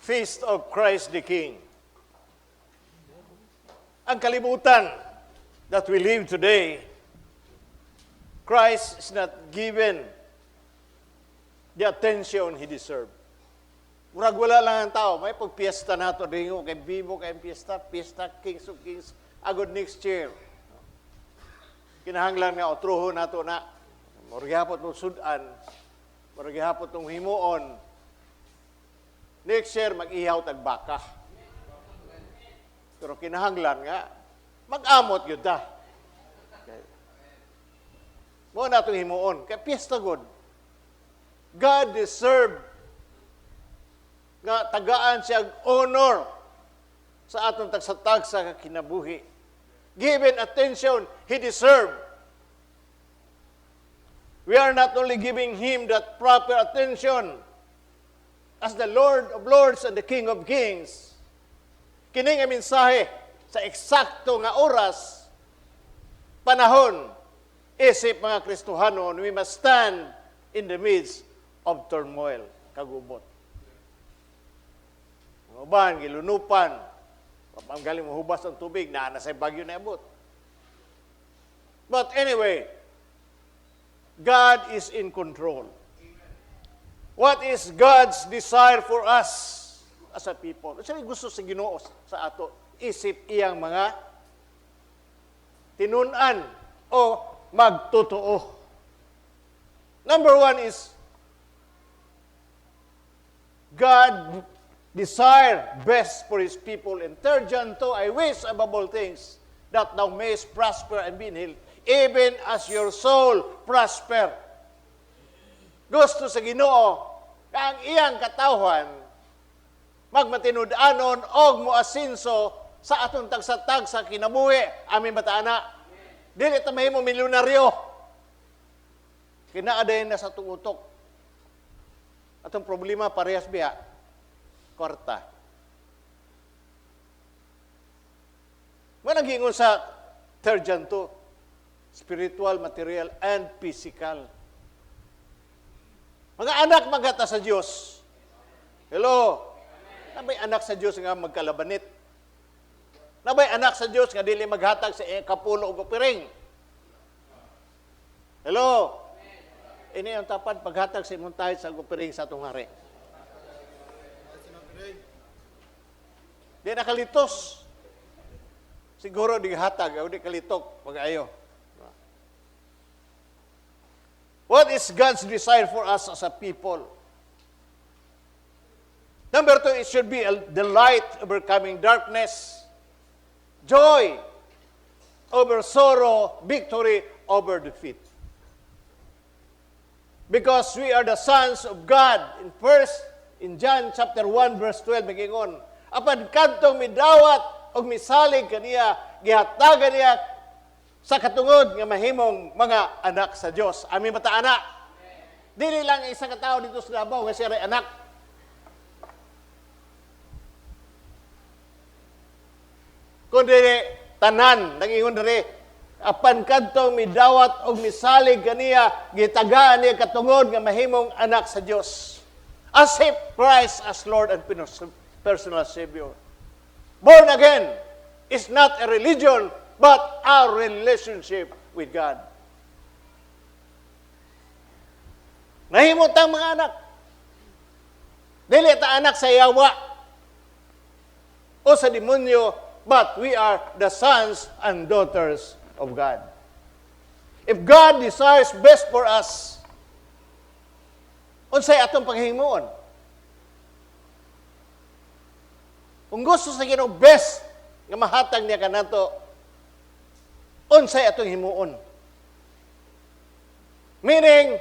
Feast of Christ the King. Ang kalibutan that we live today, Christ is not given the attention He deserved. Murag wala lang ang tao, may pagpiesta nato, dingo kay bibo kay piyesta, piyesta Kings of Kings, agod next year. Kinahanglan nga otruho nato na. Murag gihapon tong sudan, murag gihapon tong himuon. Next year mag-ihaw tag baka. Pero kinahanglan nga mag-amot gyud ta. Okay. Mao na atong himuon kay piyesta gud. God deserve nga tagaan siya og honor sa atong tagsa-tagsa ka kinabuhi. Given attention He deserve. We are not only giving Him that proper attention as the Lord of Lords and the King of Kings. Kini nga mensahe sa eksakto nga oras, panahon, isip mga Kristohanon, we must stand in the midst of turmoil, kagubot. Ang uban, gilunupan, ang galing mahubas ang tubig, naa na sa bagyo na abot. But anyway, God is in control. What is God's desire for us as a people? Ano gusto sa Ginoo sa ato? Isip iyang mga tinun-an o magtotoo. Number one is God desire best for His people. In 3 John 2, "I wish above all things that thou mayest prosper and be in health, even as your soul prosper." Gusto sa Ginoo nga ang iyang katawhan magmatinud-anon og moasinso sa atong tagsa-tagsa kinabuhi. Amen ba ta ana? Dili ta mahimo milyonaryo. Kinaaday na sa atong utok. Atong problema parehas biya. Kwarta. Mao nang giingon sa 3 John 2, spiritual, material, and physical. Mga anak magata sa Dios. Hello? Nabay anak sa Dios nga magkalabanit? Nabay anak sa Dios nga dili maghatag sa kapulo og opiring? Hello? Ini ang tapad paghatag sa imong tithe sa opiring sa atong hari. Di nakalitos. Siguro di hatag, o di kalitok pag-ayo. What is God's desire for us as a people? Number two, it should be the light overcoming darkness, joy over sorrow, victory over defeat. Because we are the sons of God. In John chapter 1 verse 12, magingon, apan kadtong midawat og misalig kaniya, gihatagan niya sa katungod nga mahimong mga anak sa Dios. Amen ba ta ana? Dili lang isa ka tawo dito sa Davao nga siya ray anak. Kundi tanan nangingon diri, apan kadtong midawat og misalig kaniya, gitagaan niya katungod nga mahimong anak sa Dios. Accept Christ as Lord and personal Savior. Born again is not a religion but our relationship with God. Nahimo tang mga anak. Dili ta anak sa yawa o sa demonyo, but we are the sons and daughters of God. If God desires best for us, unsay atong paghimuon? Kung gusto sa Ginoo best nga mahatag niya kanato, unsay atong himuon? Meaning,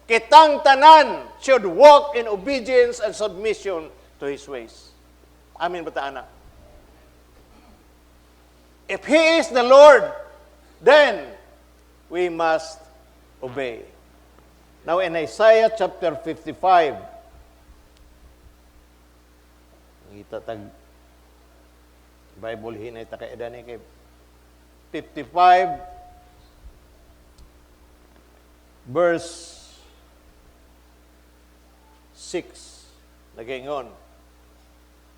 kitang tanan should walk in obedience and submission to His ways. Amen ba ta, anak? If He is the Lord, then we must obey. Now in Isaiah chapter 55, kita tag Bible hinay ta kay edani kay 55 verse 6 nagaingon.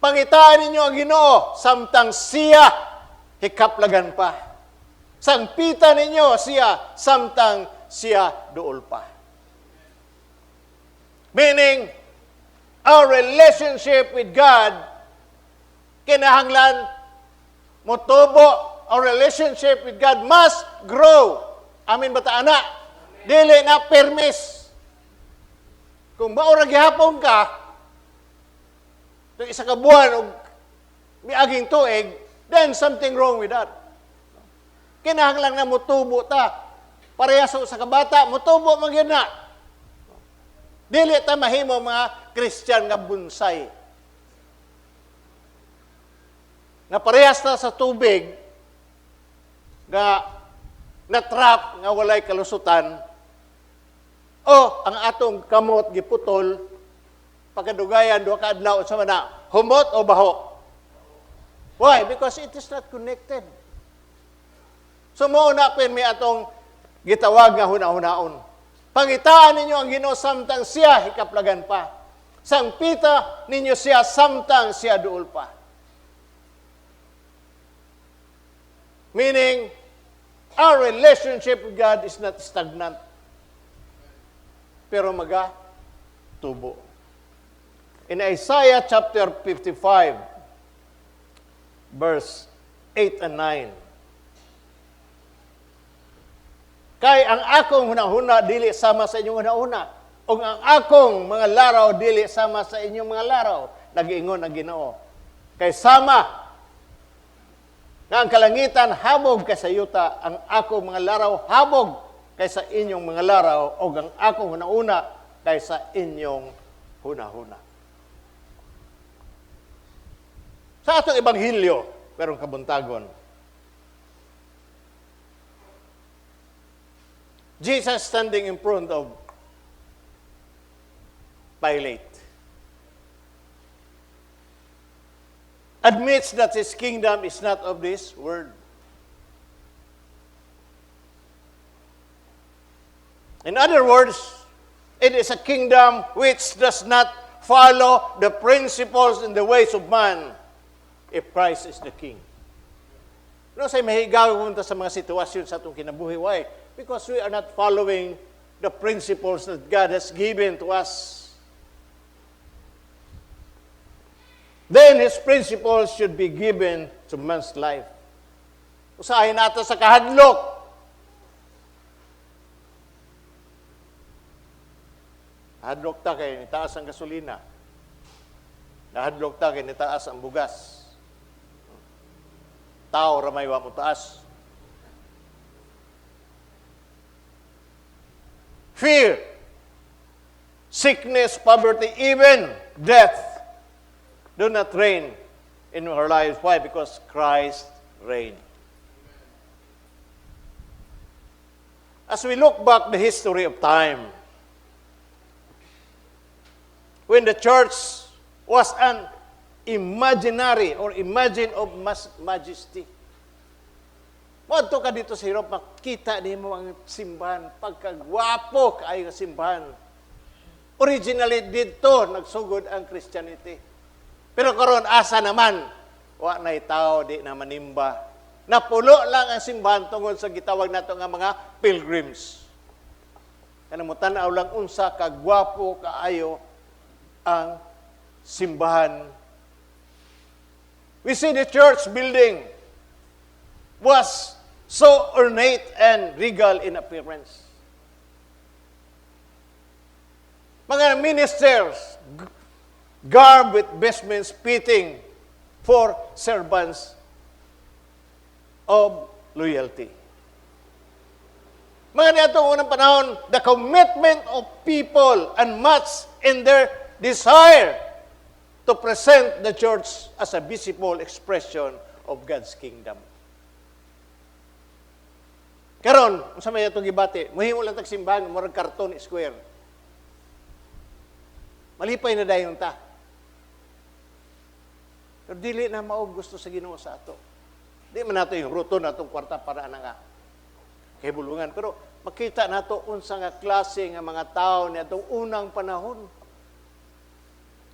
Pangitaan ninyo ang Ginoo samtang siya hikaplagan pa. Sangpita ninyo siya samtang siya duol pa. Meaning, our relationship with God, kinahanglan motubo. Our relationship with God must grow. Amin ba ta ana? Dili na permis. Kung mao ra gihapon ka, kung isa ka buwan o miaging tuig, then something wrong with that. Kinahanglan nga motubo ta. Parehas sa kabata, motubo man gyud na. Dili ta mahimo mga Christian nga bonsai. Nga parehas ta sa tubig nga na-trap nga walay kalusutan o ang atong kamot giputol, pagkadugayan 2 ka adlaw, unsa man na, humot o baho? Why? Because it is not connected. So mao na pirmi atong gitawag nga huna-hunaon. Pangitaan ninyo ang Ginoo samtang siya hikaplagan pa. Sangpita ninyo siya samtang siya duol pa. Meaning, our relationship with God is not stagnant. Pero maga tubo. In Isaiah chapter 55, verse 8 and 9. Kay ang akong hunahuna dili sama sa inyong hunahuna, ug ang akong mga laraw dili sama sa inyong mga laraw, nagiingon ang Ginoo. Kay sama nga ang kalangitan habog kaysa yuta, ang akong mga laraw habog kaysa inyong mga laraw, ug ang akong hunahuna kaysa inyong hunahuna. Sa atong ebanghelyo, karong kabuntagon, Jesus standing in front of Pilate admits that his kingdom is not of this world. In other words, it is a kingdom which does not follow the principles and the ways of man if Christ is the king. No, say mahigaw punta sa mga sitwasyon sa atong kinabuhi. Why? Because we are not following the principles that God has given to us. Then His principles should be given to man's life. Usahin nato sa kahadlok. Nahadlok ta kay nitaas ang gasolina. Nahadlok ta kay nitaas ang bugas. Tao ra may wa mo taas. Fear, sickness, poverty, even death do not reign in our lives. Why? Because Christ reigned. As we look back the history of time, when the church was an imaginary or imagine of majesty. Moadto ka dito sa Europe, makita nimo ang simbahan, pagkagwapo kaayo nga simbahan. Originally didto nagsugod ang Christianity. Pero karon asa naman, wa nay tao, di na manimba. Napulo lang ang simbahan tungod sa gitawag nato nga mga pilgrims. Kanang motan-aw lang unsa kagwapo kaayo ang simbahan. We see the church building was so ornate and regal in appearance. Mga ministers garbed with vestments fitting for servants of loyalty. Mga niadtong unang panahon, the commitment of people and much in their desire to present the church as a visible expression of God's kingdom. Karon, unsa may atong gibati? Muhimo lang tag simbahan, murag karton square. Malipay na dayon ta. Pero dili na mao gusto sa Ginoo sa ato. Di man nato yung ruto na atong kwarta para ana nga kahibulungan. Pero makita nato unsa nga klase nga mga tao niadtong unang panahon.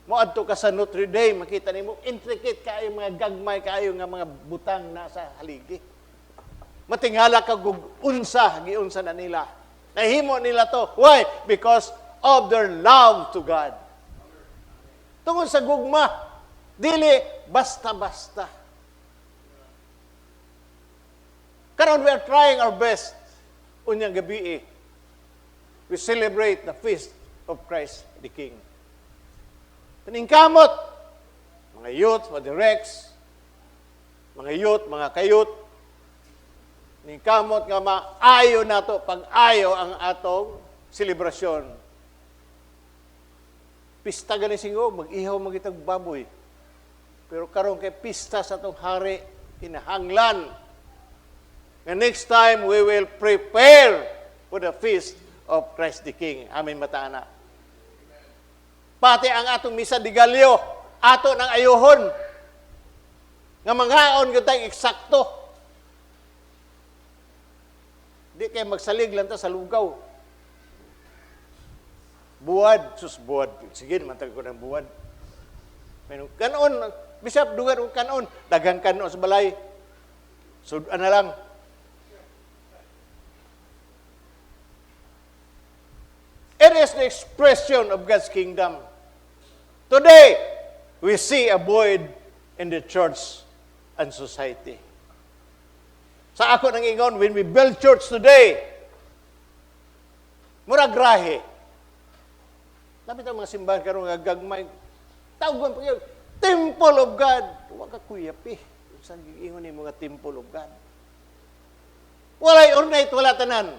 Moadto ka sa Notre Dame, makita nimo intricate kaayo, mga gagmay kaayo nga mga butang nasa haligi. Matingala ka kung unsa giunsa na nila. Nahimo nila to. Why? Because of their love to God. Tungod sa gugma, dili basta-basta. Karon we are trying our best. Unyang gabi eh, we celebrate the feast of Christ the King. Paningkamot, mga youth, mga directs, mga youth, mga kayut, ningkamot nga maayo nato pag-ayo ang atong selebrasyon. Pista gani singo, mag-ihaw magitag baboy. Pero karon kay pista sa atong hari, kinahanglan nga next time we will prepare for the feast of Christ the King. Amen mataana. Pati ang atong misa de gallo, ato ng ayuhon. Nga mangaon gyud tayong eksakto. Di kay magsalig lang ta sa lugaw. Buwad, sus buwad. Sige, mantag ko ng buwad. Pero kanon, bisap dugan og kanon, daghang kanon sa balay. Sudan na lang. It is the expression of God's kingdom. Today, we see a void in the church and society. Sa ako nang ingon, when we build church today, murag grahe. Lapit ang mga simbahan karon nga gagmay. Tawgon pa yun, Temple of God. Wa ka kuyapi. Saan giingon ni mga Temple of God? Walay ornate, wala tanan.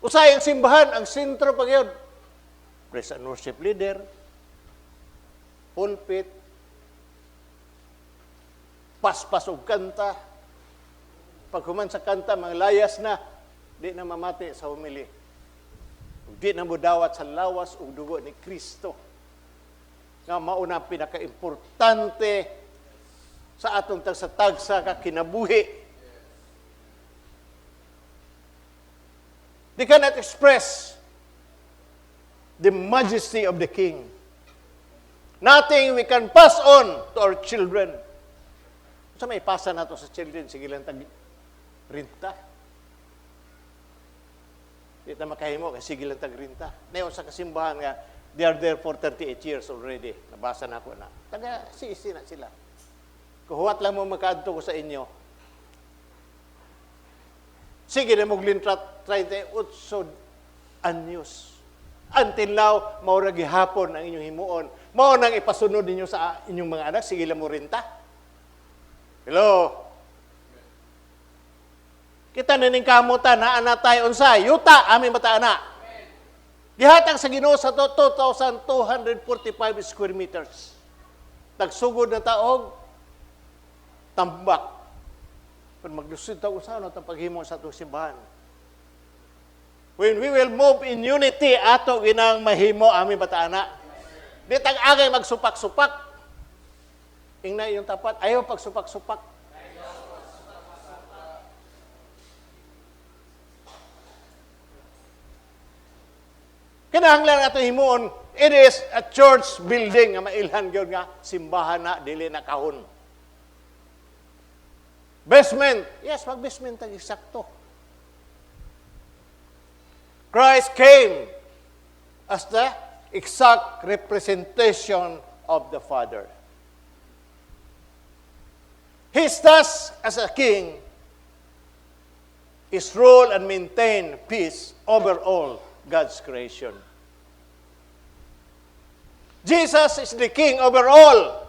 Usay ang simbahan, ang sentro pag yun. Praise and worship leader, pulpit, paspas og kanta. Pag human sa kanta, mga layas na, di na mamati sa humili. Ug di na modawat sa lawas ug dugo ni Kristo. Nga mauna pinakaimportante sa atong tagsa-tagsa ka kinabuhi. They cannot express the majesty of the King. Nothing we can pass on to our children. Sa may pasa nato sa children, sige lang tag rinta. Di ta makahimo kay sige lang tag rinta. Nayon sa kasimbahan nga they are there for 38 years already. Nabasa na ako na. Taga sisi na sila. Kuhuwat lang mo makaadto ko sa inyo. Sige na mo glintrat 38 anyos. Until now, mao ra gihapon ang inyong himuon. Mao nang ipasunod ninyo sa inyong mga anak, sige lang mo rinta. Hello? Kita na ning kamutan, naa na tayo unsa, yuta, aming bata na. Gihatag sa Ginoo sa to, 2,245 square meters. Tagsugod na taog, tambak. Kung maglusod ta usa na itong paghimo sa atong simbahan. When we will move in unity, ato ginang mahimo aming bataana. Di tag agay magsupak-supak. Ingna yung tapat, ayaw pagsupak-supak. Kinahanglan ato himuon, it is a church building nga mailhan gyud nga simbahan na dili na kahon. Basement. Yes, mag-basement tag eksakto. Christ came as the exact representation of the Father. His task as a king is rule and maintain peace over all God's creation. Jesus is the king over all,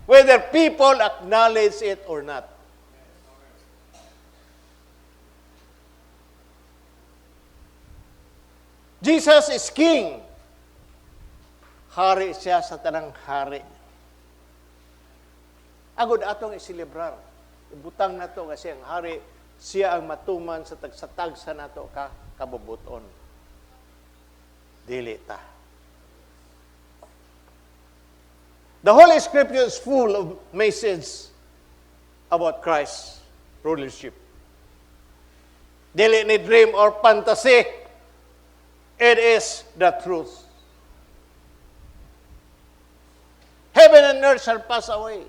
whether people acknowledge it or not. Jesus is king. Hari siya sa tanang hari. Agod atong iselebrar. Ibutang nato nga siya ang hari, siya ang matuman sa tagsa-tagsa nato ka kabubuton. Dili ta. The Holy Scripture is full of messages about Christ's rulership. Dili ni dream or fantasy. It is the truth. Heaven and earth shall pass away.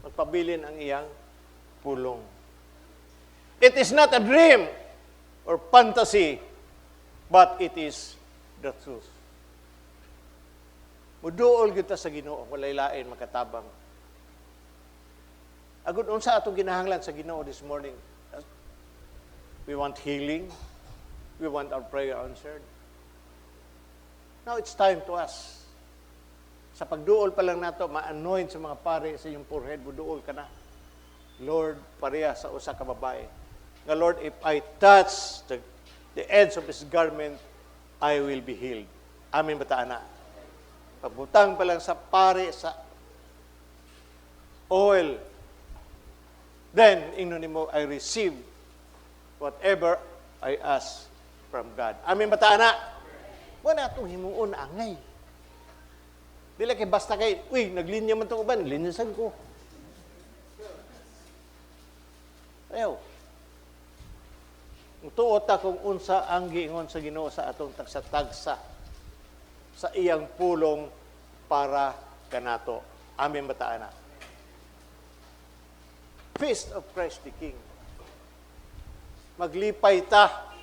Magpabilin ang iyang pulong. It is not a dream or fantasy, but it is the truth. Muduol kita sa Ginoo, walay lain makatabang. Agud unsa atong ginahanglan sa Ginoo this morning? We want healing. We want our prayer answered. Now it's time to us. Sa pagduol pa lang nato, ma-anoint sa mga pare sa iyong forehead, muduol ka na. Lord, pareha sa usa ka babae. Nga Lord, if I touch the edge of his garment, I will be healed. Amen ba ta ana? Pagbutang pa lang sa pare sa oil, then ingnon nimo, "I receive whatever I ask from God." Amen ba ta ana? Wala atong himuon angay. Dili kay basta kay, "Uy, naglinya man tong uban, linya sad ko." Ayaw. Tuot ta kung unsa ang giingon sa Ginoo sa atong tagsa-tagsa sa iyang pulong para kanato. Amen ba ta ana? Feast of Christ the King. Maglipay ta.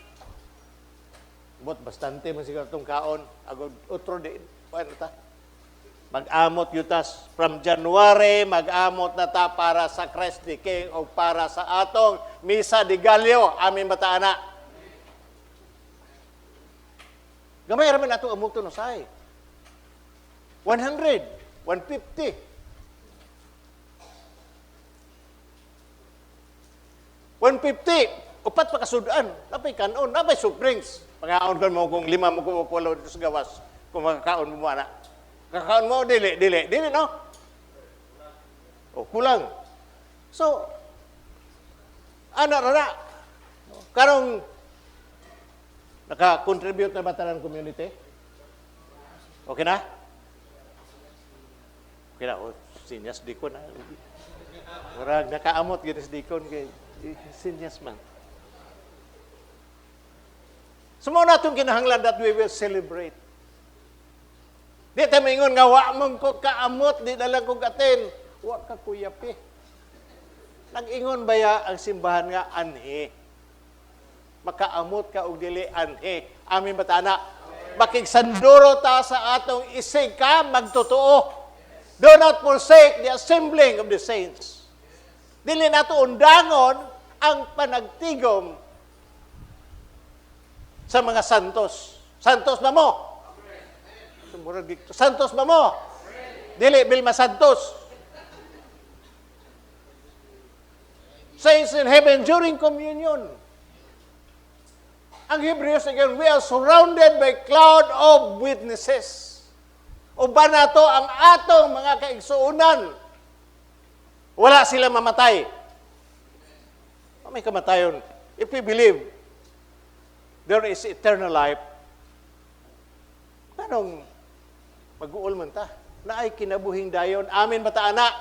But bastante man siguro itong kaon. Agod otro di, ano ta? Mag-amot yutas from January, mag-amot na ta para sa Christ the King o para sa atong Misa de Gallo. Amen ba ta ana? Gamay ra man atong amuton usahay. 100, 150. 150, upat pa kasudan, napay kanon, napay soft drinks. Pangaon kon mo kung lima mo ko walo dito sa gawas, kung makakaon mo ana. Kakaon mo, dili, dili, dili, no? O, kulang. So, ana ra na. Karong, naka-contribute na ba tanan community? Okay na? Okay na. O, sinyas dikon na. Murag, nakaamot gyud si dikon kay sinyas man. So, mao na itong kinahanglan that we will celebrate. Di ta maingon nga wa man ko kaamot, di na lang ko gatin. Wa ka kuyapi. Nag-ingon baya ang simbahan nga anhi? Makaamot ka og dili, anhi. Amen ba ta ana? Makigsanduro ta sa atong isig ka magtotoo. Do not forsake the assembling of the saints. Dili nato undangon ang panagtigom sa mga santos. Santos ba mo? Santos ba mo? Dili, Vilma Santos. Saints in heaven during communion. Ang Hebrews, again, we are surrounded by cloud of witnesses. Uban nato ang atong mga kaigsuonan. Wala sila mamatay. May kamatayon. If we believe there is eternal life, anong mag-uol man ta? Naay kinabuhing dayon. Amen ba ta ana?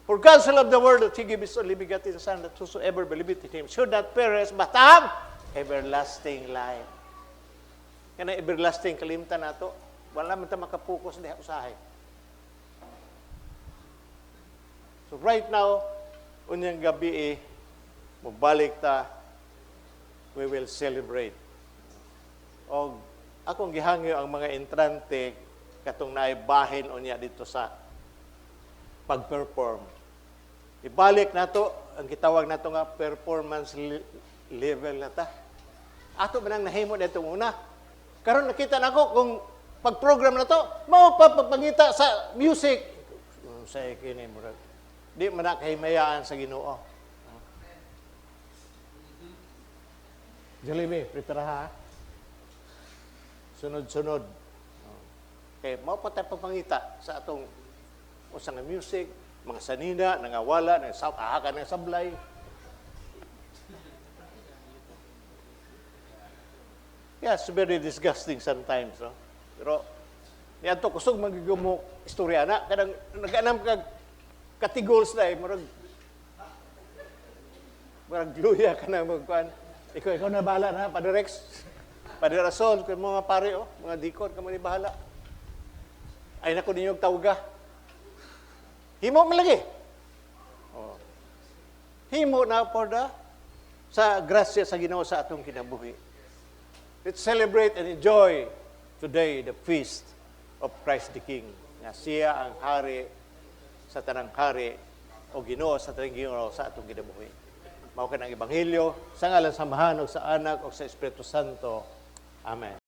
For God so loved the world that He gave His only begotten Son, that whosoever believeth in Him should not perish, but have everlasting life. Kana everlasting, kalimtan nato. Wala man ta makapokus diha usahay. So right now, unyang gabi mobalik ta, we will celebrate. Og akong gihangyo ang mga entrante katong naay bahin unya dito sa pag-perform. Ibalik nato ang gitawag nato nga performance level na ta. Ato ba nang nahimo dito una? Karon nakita nako kung pag-program na to, mao pa pagpangita sa music. Sa kini murag di man na kahimayaan sa Ginoo. Jollibee, prepare ha. Sunod-sunod. Okay, mao pa tayo pagpangita sa atong usa nga music, mga sanina, nangawala, nang aha ka ng sablay. Yeah, it's very disgusting sometimes, no? Pero niadto kusog magigumok istorya na kanang nag-anam kag katigols na murag luya ka na magkuan. Ikaw na bala na, Padre Rex. Padre Rason, kung mga pare, oh, mga dikon, kamo ni bahala. Ay nako ninyong tawga. Himo man lagi. Oh. Himo na for the sa grasya sa Ginoo sa atong kinabuhi. Let's celebrate and enjoy today the feast of Christ the King. Nga siya ang hari sa tanang hari o Ginoo sa tanang Ginoo sa atong kinabuhi. Mao kanang ebanghelyo sa ngalan sa Amahan ug sa Anak ug sa Espiritu Santo. Amen.